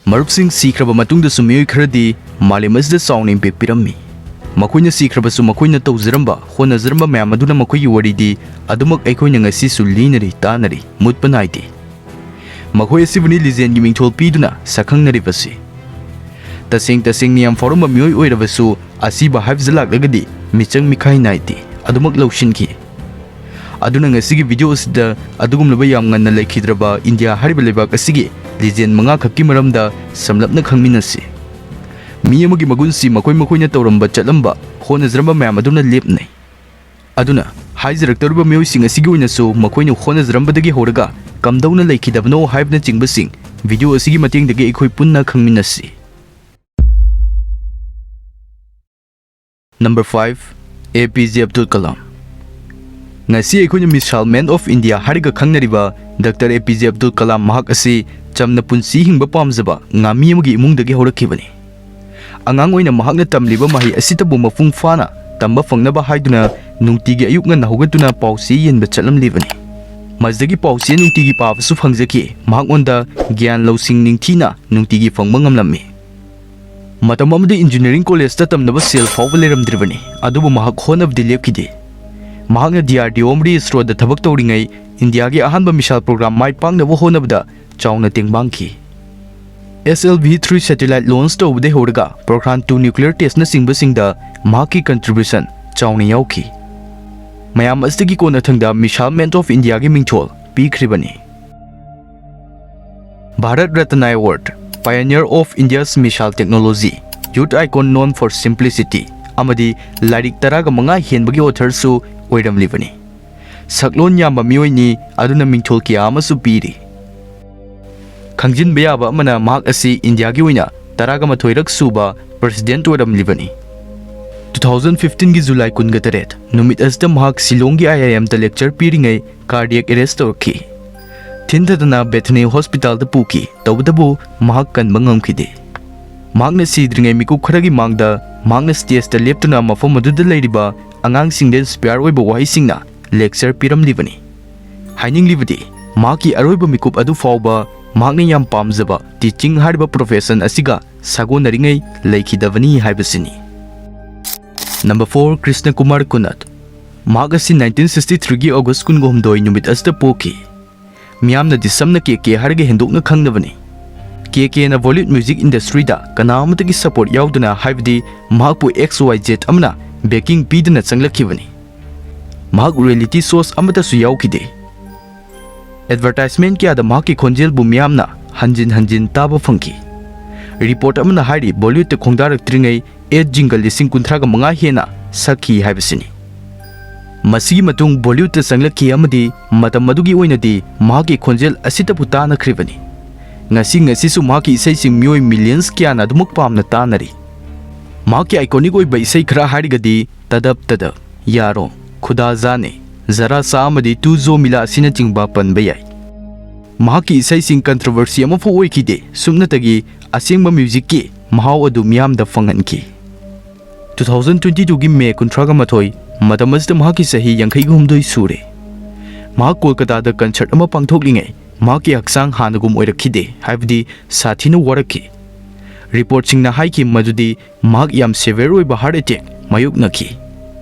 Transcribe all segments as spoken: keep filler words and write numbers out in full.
ꯃꯔꯨꯞꯁꯤꯡ, ꯁꯤꯈ꯭ꯔꯕ ꯃꯇꯨꯡꯗꯁꯨ ꯃꯤꯑꯣꯏ ꯈꯔꯗꯤ ꯃꯥꯂꯦꯝ ꯑꯁꯤꯗ ꯆꯥꯎꯅ impact ꯄꯤꯔꯝꯃꯤ꯫ ꯃꯈꯣꯏꯅ ꯁꯤꯈ꯭ꯔꯕꯁꯨ ꯃꯈꯣꯏꯅ ꯇꯧꯖꯔꯝꯕ, ꯍꯣꯠꯅꯖꯔꯝꯕ ꯃꯌꯥꯝ ꯑꯗꯨꯅ ꯃꯈꯣꯏꯒꯤ ꯋꯥꯔꯤꯗꯤ ꯑꯗꯨꯃꯛ ꯑꯩꯈꯣꯏꯅ ꯉꯁꯤꯁꯨ ꯂꯤꯅꯔꯤ, ꯇꯥꯅꯔꯤ, ꯃꯨꯠꯄ ꯅꯥꯏꯗꯦ꯫ ꯃꯈꯣꯏ ꯑꯁꯤꯕꯨꯅꯤ legendꯒꯤ ꯃꯤꯡꯊꯣꯜ ꯄꯤꯗꯨꯅ ꯁꯛꯈꯪꯅꯔꯤꯕꯁꯤ꯫ ꯇꯁꯦꯡ ꯇꯁꯦꯡꯅ ꯌꯥꯝ ꯐꯥꯎꯔꯝꯕ ꯃꯤꯑꯣꯏ ꯑꯣꯏꯔꯕꯁꯨ, ꯑꯁꯤꯕ ꯍꯥꯏꯕꯁꯤ ꯂꯥꯛꯂꯒꯗꯤ ꯃꯤꯆꯪ ꯃꯤꯈꯥꯏ ꯅꯥꯏꯗꯦ, ꯑꯗꯨꯃꯛ ꯂꯧꯁꯤꯟꯈꯤ꯫ ꯑꯗꯨꯅ ꯉꯁꯤꯒꯤ video ꯑꯁꯤꯗ ꯑꯗꯨꯒꯨꯝꯂꯕ ꯌꯥꯝ ꯉꯟꯅ ꯂꯩꯈꯤꯗ꯭ꯔꯕ ꯏꯟꯗꯤꯌꯥ ꯍꯥꯏꯔꯤꯕ ꯂꯩꯕꯥꯛ ꯑꯁꯤꯒꯤ legend ꯃꯉꯥ ꯈꯛꯀꯤ ꯃꯔꯝꯗ ꯁꯝꯂꯞꯅ ꯈꯪꯃꯤꯟꯅꯁꯤ꯫ ꯃꯤ ꯑꯃꯒꯤ ꯃꯒꯨꯟꯁꯤ ꯃꯈꯣꯏ ꯃꯈꯣꯏꯅ ꯇꯧꯔꯝꯕ, ꯆꯠꯂꯝꯕ, ꯍꯣꯠꯅꯖꯔꯝꯕ ꯃꯌꯥꯝ ꯑꯗꯨꯅ ꯂꯦꯞꯅꯩ꯫ ꯑꯗꯨꯅ ꯍꯥꯏꯖꯔꯛꯇꯧꯔꯤꯕ ꯃꯤꯑꯣꯏꯁꯤꯡ ꯑꯁꯤꯒꯤ ꯑꯣꯏꯅꯁꯨ ꯃꯈꯣꯏꯅ ꯍꯣꯠꯅꯖꯔꯝꯕꯗꯒꯤ ꯍꯧꯔꯒ ꯀꯝꯗꯧꯅ ꯂꯩꯈꯤꯗꯕꯅꯣ ꯍꯥꯏꯕꯅꯆꯤꯡꯕꯁꯤꯡ video ꯑꯁꯤꯒꯤ ꯃꯇꯦꯡꯗꯒꯤ ꯑꯩꯈꯣꯏ ꯄꯨꯟꯅ ꯈꯪꯃꯤꯟꯅꯁꯤ꯫ Number five, A P J Abdul Kalam꯫ ꯉꯁꯤ ꯑꯩꯈꯣꯏꯅ Missile Man of India ꯍꯥꯏꯔꯒ ꯈꯪꯅꯔꯤꯕ Doctor A P J Abdul Kalam ꯃꯍꯥꯛ ꯑꯁꯤ ꯆꯝꯅ ꯄꯨꯟꯁꯤ ꯍꯤꯡꯕ ꯄꯥꯝꯖꯕ ꯉꯥꯃꯤ ꯑꯃꯒꯤ ꯏꯃꯨꯡꯗꯒꯤ ꯍꯧꯔꯛꯈꯤꯕꯅꯤ꯫ ꯑꯉꯥꯡ ꯑꯣꯏꯅ ꯃꯍꯥꯛꯅ ꯇꯝꯂꯤꯕ ꯃꯍꯩ ꯑꯁꯤꯇꯕꯨ ꯃꯄꯨꯡ ꯐꯥꯅ ꯇꯝꯕ ꯐꯪꯅꯕ ꯍꯥꯏꯗꯨꯅ ꯅꯨꯡꯇꯤꯒꯤ ꯑꯌꯨꯛ ꯉꯟꯅ ꯍꯧꯒꯠꯇꯨꯅ ꯄꯥꯎꯆꯦ ꯌꯦꯟꯕ ꯆꯠꯂꯝꯂꯤꯕꯅꯤ꯫ ꯃꯁꯤꯗꯒꯤ ꯄꯥꯎꯆꯦ ꯅꯨꯡꯇꯤꯒꯤ ꯄꯥꯕꯁꯨ ꯐꯪꯖꯈꯤ꯫ ꯃꯍꯥꯛꯉꯣꯟꯗ ꯒ꯭ꯌꯥꯟ ꯂꯧꯁꯤꯡ ꯅꯤꯡꯊꯤꯅ ꯅꯨꯡꯇꯤꯒꯤ ꯐꯪꯕ ꯉꯝꯂꯝꯃꯤ꯫ ꯃꯇꯝ ꯑꯃꯗ engineering collegeꯇ ꯇꯝꯅꯕ ꯁꯦꯜ ꯐꯥꯎꯕ ꯂꯩꯔꯝꯗ꯭ꯔꯤꯕꯅꯤ, ꯑꯗꯨꯕꯨ ꯃꯍꯥꯛ ꯍꯣꯠꯅꯕꯗꯤ ꯂꯦꯞꯈꯤꯗꯦ꯫ ꯃꯍꯥꯛꯅ D R D O ꯑꯃꯗꯤ ISROꯗ ꯊꯕꯛ ꯇꯧꯔꯤꯉꯩ ꯏꯟꯗꯤꯌꯥꯒꯤ ꯑꯍꯥꯟꯕ missile program ꯃꯥꯏ ꯄꯥꯛꯅꯕ ꯍꯣꯠꯅꯕꯗ ꯆꯥꯎꯅ ꯇꯦꯡꯕꯥꯡꯈꯤ꯫ S L V three satellite launch ꯇꯧꯕꯗꯩ ꯍꯧꯔꯒ Pokhran two nuclear testꯅꯆꯤꯡꯕꯁꯤꯡꯗ ꯃꯍꯥꯛꯀꯤ contribution ꯆꯥꯎꯅ ꯌꯥꯎꯈꯤ꯫ ꯃꯌꯥꯝ ꯑꯁꯤꯗꯒꯤ ꯀꯣꯟꯅꯊꯪꯗ Missile Man of Indiaꯒꯤ ꯃꯤꯡꯊꯣꯜ ꯄꯤꯈ꯭ꯔꯤꯕꯅꯤ꯫ Bharat Ratna Award, Pioneer of India's Missile Technology, Youth Icon known for simplicity ꯑꯃꯗꯤ ꯂꯥꯏꯔꯤꯛ ꯇꯔꯥꯒ ꯃꯉꯥ ꯍꯦꯟꯕꯒꯤ authorꯁꯨ ꯑꯣꯏꯔꯝꯂꯤꯕꯅꯤ꯫ ꯁꯛꯂꯣꯟ ꯌꯥꯝꯕ ꯃꯤꯑꯣꯏꯅꯤ, ꯑꯗꯨꯅ ꯃꯤꯡꯊꯣꯜ ꯀꯌꯥ ꯑꯃꯁꯨ ꯄꯤꯔꯤ꯫ ꯈꯪꯖꯤꯟꯕ ꯌꯥꯕ ꯑꯃꯅ, ꯃꯍꯥꯛ ꯑꯁꯤ ꯏꯟꯗꯤꯌꯥꯒꯤ ꯑꯣꯏꯅ ꯇꯔꯥꯒ ꯃꯥꯊꯣꯏꯔꯛ ꯁꯨꯕ president ꯑꯣꯏꯔꯝꯂꯤꯕꯅꯤ꯫ Two thousand fifteenꯒꯤ July ꯀꯨꯟꯒ ꯇꯔꯦꯠ ꯅꯨꯃꯤꯠ ꯑꯁꯤꯗ ꯃꯍꯥꯛ ꯁꯤꯂꯣꯡꯒꯤ I I Mꯗ lecture ꯄꯤꯔꯤꯉꯩ cardiac arrest ꯇꯧꯔꯛꯈꯤ꯫ ꯊꯤꯟꯊꯗꯅ Bethany Hospitalꯗ ꯄꯨꯈꯤ, ꯇꯧꯕꯇꯕꯨ ꯃꯍꯥꯛ ꯀꯟꯕ ꯉꯝꯈꯤꯗꯦ꯫ ꯃꯍꯥꯛꯅ ꯁꯤꯗ꯭ꯔꯤꯉꯩ ꯃꯤꯀꯨꯞ ꯈꯔꯒꯤ ꯃꯥꯡꯗ ꯃꯍꯥꯛꯅ stageꯇ ꯂꯦꯞꯇꯨꯅ ꯃꯐꯝ ꯑꯗꯨꯗ ꯂꯩꯔꯤꯕ ꯑꯉꯥꯡꯁꯤꯡꯗ inspire ꯑꯣꯏꯕ ꯋꯥꯍꯩꯁꯤꯡꯅ lecture ꯄꯤꯔꯝꯂꯤꯕꯅꯤ꯫ ꯍꯥꯏꯅꯤꯡꯂꯤꯕꯗꯤ, ꯃꯍꯥꯛꯀꯤ ꯑꯔꯣꯏꯕ ꯃꯤꯀꯨꯞ ꯑꯗꯨ ꯐꯥꯎꯕ ꯃꯍꯥꯛꯅ ꯌꯥꯝ ꯄꯥꯝꯖꯕ teaching ꯍꯥꯏꯔꯤꯕ profession ꯑꯁꯤꯒ ꯁꯥꯒꯣꯟꯅꯔꯤꯉꯩ ꯂꯩꯈꯤꯗꯕꯅꯤ ꯍꯥꯏꯕꯁꯤꯅꯤ꯫ Number four, Krishna Kumar ꯀꯨꯅꯠ꯫ ꯃꯍꯥꯛ ꯑꯁꯤ nineteen sixty three ꯒꯤ August ꯀꯨꯟꯒ ꯍꯨꯝꯗꯣꯏ ꯅꯨꯃꯤꯠ ꯑꯁꯤꯗ ꯄꯣꯛꯈꯤ꯫ ꯃꯤꯌꯥꯝꯅꯗꯤ ꯁꯝꯅ ꯀꯦ ꯀꯦ ꯍꯥꯏꯔꯒ ꯍꯦꯟꯗꯣꯛꯅ ꯈꯪꯅꯕꯅꯤ꯫ ꯀꯦ ꯀꯦꯅ Bollywood music industry ꯗ ꯀꯅꯥ ꯑꯃꯠꯇꯒꯤ support ꯌꯥꯎꯗꯅ, ꯍꯥꯏꯕꯗꯤ ꯃꯍꯥꯛꯄꯨ X Y Z ꯑꯃꯅ backing ꯄꯤꯗꯨꯅ ꯆꯪꯂꯛꯈꯤꯕꯅꯤ꯫ ꯃꯍꯥꯛ reality shows ꯑꯃꯠꯇꯁꯨ ꯌꯥꯎꯈꯤꯗꯦ꯫ Advertisement ꯀꯌꯥꯗ ꯃꯍꯥꯛꯀꯤ ꯈꯣꯟꯖꯦꯜꯕꯨ ꯃꯤꯌꯥꯝꯅ ꯍꯟꯖꯤꯟ ꯍꯟꯖꯤꯟ ꯇꯥꯕ ꯐꯪꯈꯤ꯫ Report ꯑꯃꯅ ꯍꯥꯏꯔꯤ, Bollywood ꯇ ꯈꯣꯡꯗꯥꯔꯛꯇ꯭ꯔꯤꯉꯩ ad jingle ꯂꯤꯁꯤꯡ ꯀꯨꯟꯊ꯭ꯔꯥꯒ ꯃꯉꯥ ꯍꯦꯟꯅ ꯁꯛꯈꯤ ꯍꯥꯏꯕꯁꯤꯅꯤ꯫ ꯃꯁꯤꯒꯤ ꯃꯇꯨꯡ Bollywood ꯇ ꯆꯪꯂꯛꯈꯤ ꯑꯃꯗꯤ ꯃꯇꯝ ꯑꯗꯨꯒꯤ ꯑꯣꯏꯅꯗꯤ ꯃꯍꯥꯛꯀꯤ ꯈꯣꯟꯖꯦꯜ ꯑꯁꯤꯇꯕꯨ ꯇꯥꯅꯈ꯭ꯔꯤꯕꯅꯤ꯫ ꯉꯁꯤ ꯉꯁꯤꯁꯨ ꯃꯍꯥꯛꯀꯤ ꯏꯁꯩꯁꯤꯡ ꯃꯤꯑꯣꯏ millions ꯀꯌꯥꯅ ꯑꯗꯨꯃꯛ ꯄꯥꯝꯅ ꯇꯥꯅꯔꯤ꯫ ꯃꯍꯥꯛꯀꯤ iconic ꯑꯣꯏꯕ ꯏꯁꯩ ꯈꯔ ꯍꯥꯏꯔꯒꯗꯤ ꯇꯗꯞ ꯇꯗꯞ, ꯌꯥꯔꯣ, ꯈꯨꯗꯥ ꯖꯥꯅꯦ, ꯖꯔꯥ ꯁꯥ ꯑꯃꯗꯤ ꯇꯨ ꯖꯣ ꯃꯤꯂꯥ ꯑꯁꯤꯅꯆꯤꯡꯕ ꯄꯟꯕ ꯌꯥꯏ꯫ ꯃꯍꯥꯛꯀꯤ ꯏꯁꯩꯁꯤꯡ controversy ꯑꯃꯐꯥꯎ ꯑꯣꯏꯈꯤꯗꯦ, ꯁꯨꯞꯅꯇꯒꯤ ꯑꯁꯦꯡꯕ music ꯀꯤ ꯃꯍꯥꯎ ꯑꯗꯨ ꯃꯤꯌꯥꯝꯗ ꯐꯪꯍꯟꯈꯤ꯫ Two thousand twenty two ꯒꯤ May ꯀꯨꯟꯊ꯭ꯔꯥꯒ ꯃꯥꯊꯣꯏ, ꯃꯇꯝ ꯑꯁꯤꯗ ꯃꯍꯥꯛꯀꯤ ꯆꯍꯤ ꯌꯥꯡꯈꯩꯒ ꯍꯨꯝꯗꯣꯏ ꯁꯨꯔꯦ꯫ ꯃꯍꯥꯛ ꯀꯣꯜꯀꯇꯥꯗ concert ꯑꯃ ꯄꯥꯡꯊꯣꯛꯂꯤꯉꯩ ꯃꯍꯥꯛꯀꯤ ꯍꯛꯆꯥꯡ ꯍꯥꯟꯅꯒꯨꯝ ꯑꯣꯏꯔꯛꯈꯤꯗꯦ, ꯍꯥꯏꯕꯗꯤ ꯁꯥꯊꯤꯅ ꯋꯥꯔꯛꯈꯤ꯫ Reportꯁꯤꯡꯅ ꯍꯥꯏꯈꯤ ꯃꯗꯨꯗꯤ ꯃꯍꯥꯛ ꯌꯥꯝ severe ꯑꯣꯏꯕ heart attack ꯃꯥꯌꯣꯛꯅꯈꯤ꯫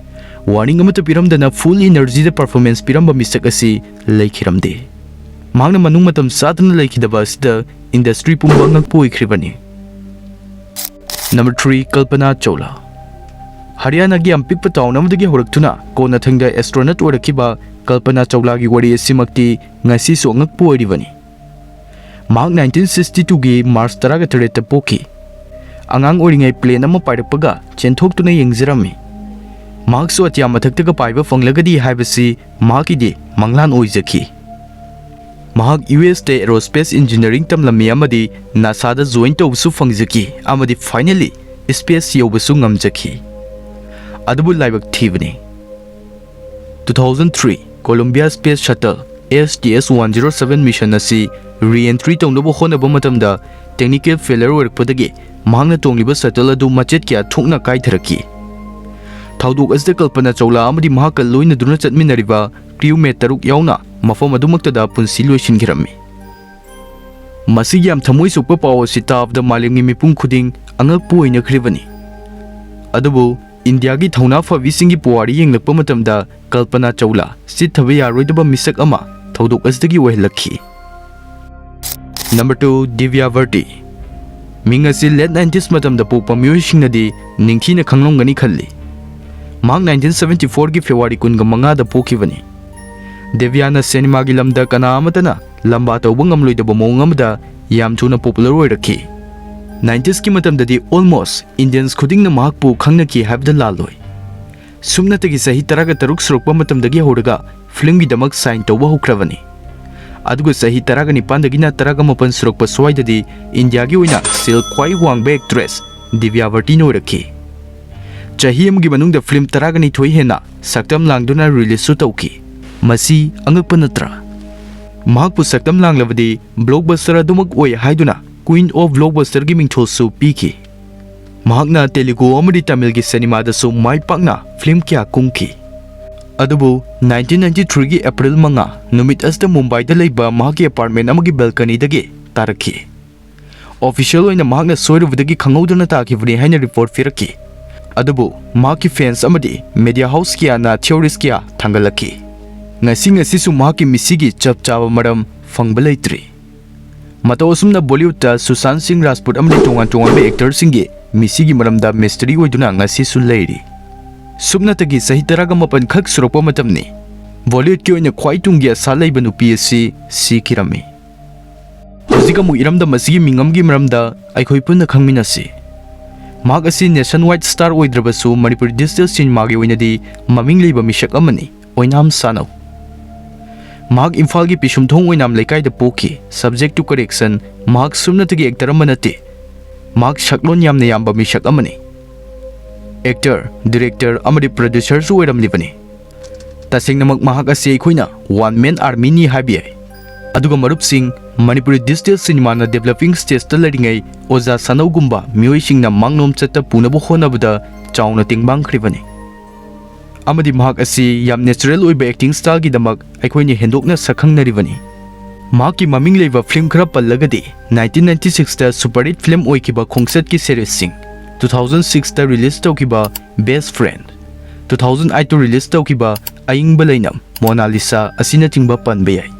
Warning ꯑꯃꯠꯇ ꯄꯤꯔꯝꯗꯅ full energy ꯗ performance ꯄꯤꯔꯝꯕ ꯃꯤꯁꯛ ꯑꯁꯤ ꯂꯩꯈꯤꯔꯝꯗꯦ꯫ ꯃꯍꯥꯛꯅ ꯃꯅꯨꯡ ꯃꯇꯝ ꯆꯥꯗꯅ ꯂꯩꯈꯤꯗꯕ ꯑꯁꯤꯗ industry ꯄꯨꯝꯕ ꯑꯉꯛꯄ ꯑꯣꯏꯈ꯭ꯔꯤꯕꯅꯤ꯫ Number three, ꯀꯜꯄꯅꯥ ꯆꯧꯂꯥ꯫ ꯍꯔꯤꯌꯥꯅꯥꯒꯤ ꯌꯥꯝ ꯄꯤꯛꯄ town ꯑꯃꯗꯒꯤ ꯍꯧꯔꯛꯇꯨꯅ ꯀꯣꯟꯅꯊꯪꯗ astronaut ꯑꯣꯏꯔꯛꯈꯤꯕ ꯀꯜꯄꯅꯥ ꯆꯧꯂꯥꯒꯤ ꯋꯥꯔꯤ ꯑꯁꯤꯃꯛꯇꯤ ꯉꯁꯤꯁꯨ ꯑꯉꯛꯄ ꯑꯣꯏꯔꯤꯕꯅꯤ꯫ ꯃꯍꯥꯛ nineteen sixty two ꯒꯤ March ꯇꯔꯥꯒ ꯇꯔꯦꯠꯇ ꯄꯣꯛꯈꯤ꯫ ꯑꯉꯥꯡ ꯑꯣꯏꯔꯤꯉꯩ plane ꯑꯃ ꯄꯥꯏꯔꯛꯄꯒ ꯆꯦꯟꯊꯣꯛꯇꯨꯅ ꯌꯦꯡꯖꯔꯝꯃꯤ꯫ ꯃꯍꯥꯛꯁꯨ ꯑꯇꯤꯌꯥ ꯃꯊꯛꯇꯒ ꯄꯥꯏꯕ ꯐꯪꯂꯒꯗꯤ ꯍꯥꯏꯕꯁꯤ ꯃꯍꯥꯛꯀꯤꯗꯤ ꯃꯪꯂꯥꯟ ꯑꯣꯏꯖꯈꯤ꯫ ꯃꯍꯥꯛ U S ꯇ aerospace engineering ꯇꯝꯂꯝꯃꯤ ꯑꯃꯗꯤ NASA ꯗ join ꯇꯧꯕꯁꯨ ꯐꯪꯖꯈꯤ ꯑꯃꯗꯤ finally space ꯌꯧꯕꯁꯨ ꯉꯝꯖꯈꯤ꯫ ꯑꯗꯨꯕꯨ ꯂꯥꯏꯕꯛ ꯊꯤꯕꯅꯤ, two thousand three Columbia Space Shuttle S T S one zero seven mission ꯑꯁꯤ re-entry ꯇꯧꯅꯕ ꯍꯣꯠꯅꯕ ꯃꯇꯝꯗ technical failure ꯑꯣꯏꯔꯛꯄꯗꯒꯤ ꯃꯍꯥꯛꯅ ꯇꯣꯡꯂꯤꯕ shuttle ꯑꯗꯨ ꯃꯆꯦꯠ ꯀꯌꯥ ꯊꯣꯛꯅ ꯀꯥꯏꯊꯔꯛꯈꯤ꯫ ꯊꯧꯗꯣꯛ ꯑꯁꯤꯗ ꯀꯜꯄꯅꯥ ꯆꯧꯂꯥ ꯑꯃꯗꯤ ꯃꯍꯥꯛꯀ ꯂꯣꯏꯅꯗꯨꯅ ꯆꯠꯃꯤꯟꯅꯔꯤꯕ crew mate ꯇꯔꯨꯛ ꯌꯥꯎꯅ ꯃꯐꯝ ꯑꯗꯨꯃꯛꯇꯗ ꯄꯨꯟꯁꯤ ꯂꯣꯏꯁꯤꯟꯈꯤꯔꯝꯃꯤ꯫ ꯃꯁꯤꯒꯤ ꯌꯥꯝ ꯊꯃꯣꯏ ꯁꯣꯛꯄ ꯄꯥꯎ ꯑꯁꯤ ꯇꯥꯕꯗ ꯃꯥꯂꯦꯝꯒꯤ ꯃꯤꯄꯨꯝ ꯈꯨꯗꯤꯡ ꯑꯉꯛꯄ ꯑꯣꯏꯅꯈ꯭ꯔꯤꯕꯅꯤ꯫ ꯑꯗꯨꯕꯨ ꯏꯟꯗꯤꯌꯥꯒꯤ ꯊꯧꯅꯥ ꯐꯕꯤꯁꯤꯡꯒꯤ ꯄꯨꯋꯥꯔꯤ ꯌꯦꯡꯂꯛꯄ ꯃꯇꯝꯗ ꯀꯜꯄꯅꯥ ꯆꯧꯂꯥ ꯆꯤꯠꯊꯕ ꯌꯥꯔꯣꯏꯗꯕ ꯃꯤꯁꯛ ꯑꯃ ꯊꯧꯗꯣꯛ ꯑꯁꯤꯗꯒꯤ ꯑꯣꯏꯍꯜꯂꯛꯈꯤ꯫ Number two, ꯗꯤꯕ꯭ꯌꯥꯚꯔꯇꯤ꯫ ꯃꯤꯡ ꯑꯁꯤ ꯂꯦꯠ ꯅꯥꯏꯟꯇꯤꯁ ꯃꯇꯝꯗ ꯄꯣꯛꯄ ꯃꯤꯑꯣꯏꯁꯤꯡꯅꯗꯤ ꯅꯤꯡꯊꯤꯅ ꯈꯪꯂꯝꯒꯅꯤ ꯈꯜꯂꯤ꯫ ꯃꯍꯥꯛ ꯅꯥꯏꯟꯇꯤꯟ ꯁꯚꯦꯟꯇꯤ ꯐꯣꯔꯒꯤ ꯐꯦꯕ꯭ꯔꯨꯋꯥꯔꯤ ꯀꯨꯟꯒ ꯃꯉꯥꯗ ꯄꯣꯛꯈꯤꯕꯅꯤ꯫ ꯗꯤꯕ꯭ꯌꯥꯅ ꯁꯤꯅꯦꯃꯥꯒꯤ ꯂꯝꯗ ꯀꯅꯥ ꯑꯃꯠꯇꯅ ꯂꯝꯕꯥ ꯇꯧꯕ ꯉꯝꯂꯣꯏꯗꯕ ꯃꯑꯣꯡ ꯑꯃꯗ ꯌꯥꯝ ꯊꯨꯅ ꯄꯣꯄꯨꯂꯔ ꯑꯣꯏꯔꯛꯈꯤ꯫ ꯅꯥꯏꯟꯇꯤꯁꯀꯤ ꯃꯇꯝꯗꯗꯤ ꯑꯣꯜꯃꯣꯁ ꯏꯟꯗꯤꯌꯟꯁ ꯈꯨꯗꯤꯡꯅ ꯃꯍꯥꯛꯄꯨ ꯈꯪꯅꯈꯤ ꯍꯥꯏꯕꯗ ꯂꯥꯜꯂꯣꯏ꯫ ꯁꯨꯞꯅꯇꯒꯤ ꯆꯍꯤ ꯇꯔꯥꯒ ꯇꯔꯨꯛ ꯁꯨꯔꯛꯄ ꯃꯇꯝꯗꯒꯤ ꯍꯧꯔꯒ ꯐꯤꯂꯝꯒꯤꯗꯃꯛ ꯁꯥꯏꯟ ꯇꯧꯕ ꯍꯧꯈ꯭ꯔꯕꯅꯤ꯫ ꯑꯗꯨꯒ ꯆꯍꯤ ꯇꯔꯥꯒ ꯅꯤꯄꯥꯟꯗꯒꯤꯅ ꯇꯔꯥꯒ ꯃꯥꯄꯟ ꯁꯨꯔꯛꯄ ꯁ꯭ꯋꯥꯏꯗꯗꯤ ꯏꯟꯗꯤꯌꯥꯒꯤ ꯑꯣꯏꯅ ꯁꯦꯜ ꯈ꯭ꯋꯥꯏ ꯋꯥꯡꯕ ꯑꯦꯛꯇ꯭ꯔꯦꯁ ꯗꯤꯕ꯭ꯌꯥꯚꯔꯇꯤꯅ ꯑꯣꯏꯔꯛꯈꯤ꯫ ꯆꯍꯤ ꯑꯃꯒꯤ ꯃꯅꯨꯡꯗ ꯐꯤꯂꯝ ꯇꯔꯥꯒ ꯅꯤꯊꯣꯏ ꯍꯦꯟꯅ ꯁꯛꯇꯝ ꯂꯥꯡꯗꯨꯅ ꯔꯤꯂꯤꯖꯁꯨ ꯇꯧꯈꯤ꯫ ꯃꯁꯤ ꯑꯉꯛꯄ ꯅꯠꯇ꯭ꯔꯥ? ꯃꯍꯥꯛꯄꯨ ꯁꯛꯇꯝ ꯂꯥꯡꯂꯕꯗꯤ ꯕ꯭ꯂꯣꯛꯕꯁꯇꯔ ꯑꯗꯨꯃꯛ ꯑꯣꯏ ꯍꯥꯏꯗꯨꯅ ꯀ꯭ꯋꯤꯟ ꯑꯣꯐ ꯕ꯭ꯂꯣꯛꯕꯁꯇꯔꯒꯤ ꯃꯤꯡꯊꯣꯜꯁꯨ ꯄꯤꯈꯤ꯫ ꯃꯍꯥꯛꯅ ꯇꯦꯂꯨꯒꯨ ꯑꯃꯗꯤ ꯇꯥꯃꯤꯜꯒꯤ ꯁꯤꯅꯦꯃꯥꯗꯁꯨ ꯃꯥꯏ ꯄꯥꯛꯅ ꯐꯤꯂꯝ ꯀꯌꯥ ꯀꯨꯝꯈꯤ꯫ ꯑꯗꯨꯕꯨ ꯅꯥꯏꯟꯇꯤꯟ ꯅꯥꯏꯟꯇꯤ ꯊ꯭ꯔꯤꯒꯤ ꯑꯦꯄ꯭ꯔꯤꯜ ꯃꯉꯥ ꯅꯨꯃꯤꯠ ꯑꯁꯤꯗ ꯃꯨꯝꯕꯥꯏꯗ ꯂꯩꯕ ꯃꯍꯥꯛꯀꯤ ꯑꯦꯄꯥꯔꯠꯃꯦꯟ ꯑꯃꯒꯤ ꯕꯦꯜꯀꯅꯤꯗꯒꯤ ꯇꯥꯔꯛꯈꯤ꯫ ꯑꯣꯐꯤꯁꯤꯌꯦꯜ ꯑꯣꯏꯅ ꯃꯍꯥꯛꯅ ꯁꯣꯏꯔꯨꯕꯗꯒꯤ ꯈꯪꯍꯧꯗꯅ ꯇꯥꯈꯤꯕꯅꯤ ꯍꯥꯏꯅ ꯔꯤꯄꯣꯔꯠ ꯄꯤꯔꯛꯈꯤ꯫ ꯑꯗꯨꯕꯨ ꯃꯍꯥꯛꯀꯤ ꯐꯦꯟꯁ ꯑꯃꯗꯤ ꯃꯦꯗꯤꯌꯥ ꯍꯥꯎꯁ ꯀꯌꯥꯅ ꯊꯤꯑꯣꯔꯤꯁ ꯀꯌꯥ ꯊꯥꯡꯒꯠꯂꯛꯈꯤ꯫ ꯉꯁꯤ ꯉꯁꯤꯁꯨ ꯃꯍꯥꯛꯀꯤ ꯃꯤꯁꯤꯒꯤ ꯆꯞ ꯆꯥꯕ ꯃꯔꯝ ꯐꯪꯕ ꯂꯩꯇ꯭ꯔꯤ꯫ ꯃꯇꯧ ꯑꯁꯨꯝꯅ ꯕꯣꯂꯤꯋꯨꯗꯇ ꯁꯨꯁꯥꯟ ꯁꯤꯡ ꯔꯥꯖꯄꯨꯠ ꯑꯃꯗꯤ ꯇꯣꯉꯥꯟ ꯇꯣꯉꯥꯟꯕ ꯑꯦꯛꯇꯔꯁꯤꯡꯒꯤ ꯃꯤꯁꯤꯒꯤ ꯃꯔꯝꯗ ꯃꯤꯁꯇꯔꯤ ꯑꯣꯏꯗꯨꯅ ꯉꯁꯤꯁꯨ ꯂꯩꯔꯤ꯫ ꯁꯨꯞꯅꯇꯒꯤ ꯆꯍꯤ ꯇꯔꯥꯒ ꯃꯥꯄꯟ ꯈꯛ ꯁꯨꯔꯛꯄ ꯃꯇꯝꯅꯤ꯫ ꯕꯣꯂꯤꯋꯨꯗꯀꯤ ꯑꯣꯏꯅ ꯈ꯭ꯋꯥꯏ ꯇꯨꯡꯒꯤ ꯑꯁꯥ ꯂꯩꯕ ꯅꯨꯄꯤ ꯑꯁꯤ ꯁꯤꯈꯤꯔꯝꯃꯤ꯫ ꯍꯧꯖꯤꯛ ꯑꯃꯨꯛ ꯏꯔꯝꯗꯝ ꯑꯁꯤꯒꯤ ꯃꯤꯡ ꯑꯃꯒꯤ ꯃꯔꯝꯗ ꯑꯩꯈꯣꯏ ꯄꯨꯟꯅ ꯈꯪꯃꯤꯟꯅꯁꯤ꯫ ꯃꯍꯥꯛ ꯑꯁꯤ ꯅꯦꯁꯟ ꯋꯥꯏꯗ ꯁ꯭ꯇꯥꯔ ꯑꯣꯏꯗ꯭ꯔꯕꯁꯨ ꯃꯅꯤꯄꯨꯔꯤ ꯗꯤꯖꯤꯇꯦꯜ ꯁꯤꯅꯦꯃꯥꯒꯤ ꯑꯣꯏꯅꯗꯤ ꯃꯃꯤꯡ ꯂꯩꯕ ꯃꯤꯁꯛ ꯑꯃꯅꯤ, ꯑꯣꯏꯅꯥꯝ ꯁꯥꯅꯧ꯫ ꯃꯍꯥꯛ ꯏꯝꯐꯥꯜꯒꯤ ꯄꯤꯁꯨꯝꯊꯣꯡ ꯑꯣꯏꯅꯥꯝ ꯂꯩꯀꯥꯏꯗ ꯄꯣꯛꯈꯤ꯫ Subject to correction, ꯃꯍꯥꯛ ꯁꯨꯞꯅꯇꯒꯤ ꯑꯦꯛꯇꯔ ꯑꯃ ꯅꯠꯇꯦ꯫ ꯃꯍꯥꯛ ꯁꯛꯂꯣꯟ ꯌꯥꯝꯅ ꯌꯥꯝꯕ ꯃꯤꯁꯛ ꯑꯃꯅꯤ꯫ ꯑꯦꯛꯇꯔ, ꯗꯤꯔꯦꯛꯇꯔ ꯑꯃꯗꯤ ꯄ꯭ꯔꯣꯗ꯭ꯌꯨꯁꯔꯁꯨ ꯑꯣꯏꯔꯝꯂꯤꯕꯅꯤ꯫ ꯇꯁꯦꯡꯅꯃꯛ ꯃꯍꯥꯛ ꯑꯁꯤ ꯑꯩꯈꯣꯏꯅ ꯋꯥꯟ ꯃꯦꯟ ꯑꯥꯔꯃꯤꯅꯤ ꯍꯥꯏꯕ ꯌꯥꯏ꯫ ꯑꯗꯨꯒ ꯃꯔꯨꯞꯁꯤꯡ, ꯃꯅꯤꯄꯨꯔꯤ ꯗꯤꯖꯤꯇꯦꯜ ꯁꯤꯅꯦꯃꯥꯅ ꯗꯦꯕꯂꯞꯄꯤꯡ ꯁ꯭ꯇꯦꯖꯇ ꯂꯩꯔꯤꯉꯩ ꯑꯣꯖꯥ ꯁꯥꯅꯧꯒꯨꯝꯕ ꯃꯤꯑꯣꯏꯁꯤꯡꯅ ꯃꯥꯡꯂꯣꯝ ꯆꯠꯇ ꯄꯨꯅꯕ ꯍꯣꯠꯅꯕꯗ ꯆꯥꯎꯅ ꯇꯦꯡꯕꯥꯡꯈ꯭ꯔꯤꯕꯅꯤ꯫ ꯑꯃꯗꯤ ꯃꯍꯥꯛ ꯑꯁꯤ ꯌꯥꯝ ꯅꯦꯆꯔꯦꯜ ꯑꯣꯏꯕ ꯑꯦꯛꯇꯤꯡ ꯁ꯭ꯇꯥꯏꯜꯒꯤꯗꯃꯛ ꯑꯩꯈꯣꯏꯅ ꯍꯦꯟꯗꯣꯛꯅ ꯁꯛꯈꯪꯅꯔꯤꯕꯅꯤ꯫ ꯃꯍꯥꯛꯀꯤ ꯃꯃꯤꯡ ꯂꯩꯕ ꯐꯤꯂꯝ ꯈꯔ ꯄꯜꯂꯒꯗꯤ, ꯅꯥꯏꯟꯇꯤꯟ ꯅꯥꯏꯟꯇꯤ ꯁꯤꯛꯁꯇ ꯁꯨꯄꯔ ꯍꯤꯠ ꯐꯤꯂꯝ ꯑꯣꯏꯈꯤꯕ ꯈꯣꯡꯆꯠꯀꯤ ꯁꯦꯔꯦꯁꯁꯤꯡ, ꯇꯨ ꯊꯥꯎꯖꯟ ꯁꯤꯛꯁꯇ ꯔꯤꯂꯤꯖ ꯇꯧꯈꯤꯕ ꯕꯦꯁ ꯐ꯭ꯔꯦꯟ, ꯇꯨ ꯊꯥꯎꯖꯟ ꯑꯩꯠꯇ ꯔꯤꯂꯤꯖ ꯇꯧꯈꯤꯕ ꯑꯏꯪꯕ ꯂꯩꯅꯝ, ꯃꯣꯅꯥꯂꯤꯁꯥ ꯑꯁꯤꯅꯆꯤꯡꯕ ꯄꯟꯕ ꯌꯥꯏ꯫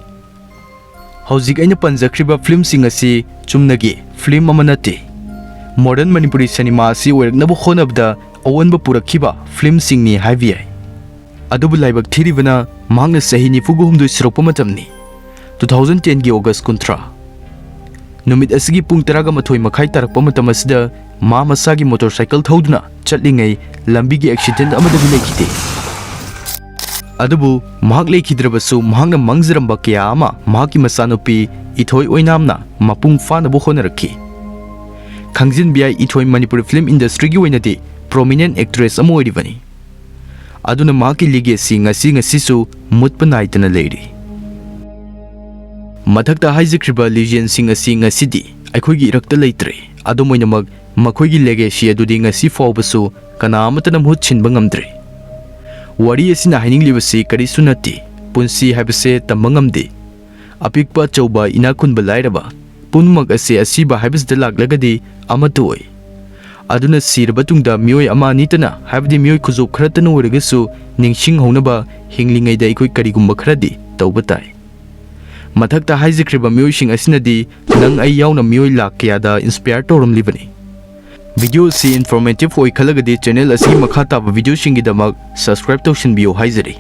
ꯍꯧꯖꯤꯛ ꯑꯩꯅ ꯄꯟꯖꯈ꯭ꯔꯤꯕ ꯐꯤꯂꯝꯁꯤꯡ ꯑꯁꯤ ꯆꯨꯝꯅꯒꯤ ꯐꯤꯂꯝ ꯑꯃ ꯅꯠꯇꯦ꯫ ꯃꯣꯗꯔꯟ ꯃꯅꯤꯄꯨꯔꯤ ꯁꯤꯅꯦꯃꯥ ꯑꯁꯤ ꯑꯣꯏꯔꯛꯅꯕ ꯍꯣꯠꯅꯕꯗ ꯑꯑꯣꯟꯕ ꯄꯨꯔꯛꯈꯤꯕ ꯐꯤꯂꯝꯁꯤꯡꯅꯤ ꯍꯥꯏꯕ ꯌꯥꯏ꯫ ꯑꯗꯨꯕꯨ ꯂꯥꯏꯕꯛ ꯊꯤꯔꯤꯕꯅ ꯃꯍꯥꯛꯅ ꯆꯍꯤ ꯅꯤꯐꯨꯒ ꯍꯨꯝꯗꯣꯏ ꯁꯨꯔꯛꯄ ꯃꯇꯝꯅꯤ꯫ ꯇꯨ ꯊꯥꯎꯖꯟ ꯇꯦꯟꯒꯤ ꯑꯣꯒꯁ ꯀꯨꯟꯊ꯭ꯔꯥ꯫ ꯅꯨꯃꯤꯠ ꯑꯁꯤꯒꯤ ꯄꯨꯡ ꯇꯔꯥꯒ ꯃꯥꯊꯣꯏ ꯃꯈꯥꯏ ꯇꯥꯔꯛꯄ ꯃꯇꯝ ꯑꯁꯤꯗ ꯃꯥ ꯃꯁꯥꯒꯤ ꯃꯣꯇꯣꯔꯁꯥꯏꯀꯜ ꯊꯧꯗꯨꯅ ꯆꯠꯂꯤꯉꯩ ꯂꯝꯕꯤꯒꯤ ꯑꯦꯛꯁꯤꯗꯦꯟꯠ ꯑꯃꯗꯒꯤ ꯂꯩꯈꯤꯗꯦ꯫ ꯑꯗꯨꯕꯨ ꯃꯍꯥꯛ ꯂꯩꯈꯤꯗ꯭ꯔꯕꯁꯨ, ꯃꯍꯥꯛꯅ ꯃꯪꯖꯔꯝꯕ ꯀꯌꯥ ꯑꯃ ꯃꯍꯥꯛꯀꯤ ꯃꯆꯥꯅꯨꯄꯤ ꯏꯊꯣꯏ ꯑꯣꯏꯅꯥꯝꯅ ꯃꯄꯨꯡ ꯐꯥꯅꯕ ꯍꯣꯠꯅꯔꯛꯈꯤ꯫ ꯈꯪꯖꯤꯟꯕ ꯌꯥꯏ, ꯏꯊꯣꯏ ꯃꯅꯤꯄꯨꯔꯤ ꯐꯤꯂꯝ ꯏꯟꯗꯁꯇ꯭ꯔꯤꯒꯤ ꯑꯣꯏꯅꯗꯤ ꯄ꯭ꯔꯣꯃꯤꯅꯦꯟꯠ ꯑꯦꯛꯇ꯭ꯔꯦꯁ ꯑꯃ ꯑꯣꯏꯔꯤꯕꯅꯤ꯫ ꯑꯗꯨꯅ ꯃꯍꯥꯛꯀꯤ ꯂꯤꯒꯦꯁꯤ ꯉꯁꯤ ꯉꯁꯤꯁꯨ ꯃꯨꯠꯄ ꯅꯥꯏꯗꯅ ꯂꯩꯔꯤ꯫ ꯃꯊꯛꯇ ꯍꯥꯏꯖꯈ꯭ꯔꯤꯕ ꯂꯤꯖꯦꯟꯁꯤꯡ ꯑꯁꯤ ꯉꯁꯤꯗꯤ ꯑꯩꯈꯣꯏꯒꯤ ꯏꯔꯛꯇ ꯂꯩꯇ꯭ꯔꯦ꯫ ꯑꯗꯨꯝ ꯑꯣꯏꯅꯃꯛ, ꯃꯈꯣꯏꯒꯤ ꯂꯦꯒꯦꯁꯤ ꯑꯗꯨꯗꯤ ꯉꯁꯤ ꯐꯥꯎꯕꯁꯨ ꯀꯅꯥ ꯑꯃꯠꯇꯅ ꯃꯍꯨꯠ ꯁꯤꯟꯕ ꯉꯝꯗ꯭ꯔꯦ꯫ ꯋꯥꯔꯤ ꯑꯁꯤꯅ ꯍꯥꯏꯅꯤꯡꯂꯤꯕꯁꯤ ꯀꯔꯤꯁꯨ ꯅꯠꯇꯦ꯫ ꯄꯨꯟꯁꯤ ꯍꯥꯏꯕꯁꯦ ꯇꯝꯕ ꯉꯝꯗꯦ꯫ ꯑꯄꯤꯛꯄ ꯑꯆꯧꯕ, ꯏꯅꯥꯛ ꯈꯨꯟꯕ ꯂꯥꯏꯔꯕ, ꯄꯨꯝꯅꯃꯛ ꯑꯁꯤ ꯑꯁꯤꯕ ꯍꯥꯏꯕꯁꯤꯗ ꯂꯥꯛꯂꯒꯗꯤ ꯑꯃꯠꯇ ꯑꯣꯏ꯫ ꯑꯗꯨꯅ ꯁꯤꯔꯕ ꯇꯨꯡꯗ ꯃꯤꯑꯣꯏ ꯑꯃ ꯑꯅꯤꯇꯅ, ꯍꯥꯏꯕꯗꯤ ꯃꯤꯑꯣꯏ ꯈꯨꯖꯣꯞ ꯈꯔꯇꯅ ꯑꯣꯏꯔꯒꯁꯨ, ꯅꯤꯡꯁꯤꯡꯍꯧꯅꯕ ꯍꯤꯡꯂꯤꯉꯩꯗ ꯑꯩꯈꯣꯏ ꯀꯔꯤꯒꯨꯝꯕ ꯈꯔꯗꯤ ꯇꯧꯕ ꯇꯥꯏ꯫ ꯃꯊꯛꯇ ꯍꯥꯏꯖꯈ꯭ꯔꯤꯕ ꯃꯤꯑꯣꯏꯁꯤꯡ ꯑꯁꯤꯅꯗꯤ ꯅꯪ ꯑꯩ ꯌꯥꯎꯅ ꯃꯤꯑꯣꯏ ꯂꯥꯛ ꯀꯌꯥꯗ ꯏꯟꯁꯄꯤꯌꯔ ꯇꯧꯔꯝꯂꯤꯕꯅꯤ꯫ ꯚꯤꯗꯤꯑꯣ ꯑꯁꯤ ꯏꯟꯐꯣꯔꯃꯦꯇꯤꯚ ꯑꯣꯏꯈꯠꯂꯒꯗꯤ ꯆꯦꯅꯦꯜ ꯑꯁꯤꯒꯤ ꯃꯈꯥ ꯇꯥꯕ ꯚꯤꯗꯤꯑꯣꯁꯤꯡꯒꯤꯗꯃꯛ ꯁꯕꯁꯀ꯭ꯔꯥꯏꯕ ꯇꯧꯁꯤꯟꯕꯤꯌꯨ ꯍꯥꯏꯖꯔꯤ꯫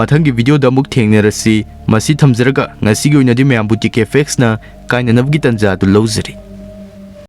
ꯃꯊꯪꯒꯤ ꯚꯤꯗꯤꯑꯣꯗ ꯑꯃꯨꯛ ꯊꯦꯡꯅꯔꯁꯤ꯫ ꯃꯁꯤ ꯊꯝꯖꯔꯒ ꯉꯁꯤꯒꯤ ꯑꯣꯏꯅꯗꯤ ꯃꯌꯥꯝꯕꯨ ꯇꯤ ꯀꯦ ꯐꯦꯛꯁꯅ ꯀꯥꯏꯅꯅꯕꯒꯤ ꯇꯥꯟꯖꯥ ꯑꯗꯨ ꯂꯧꯖꯔꯤ꯫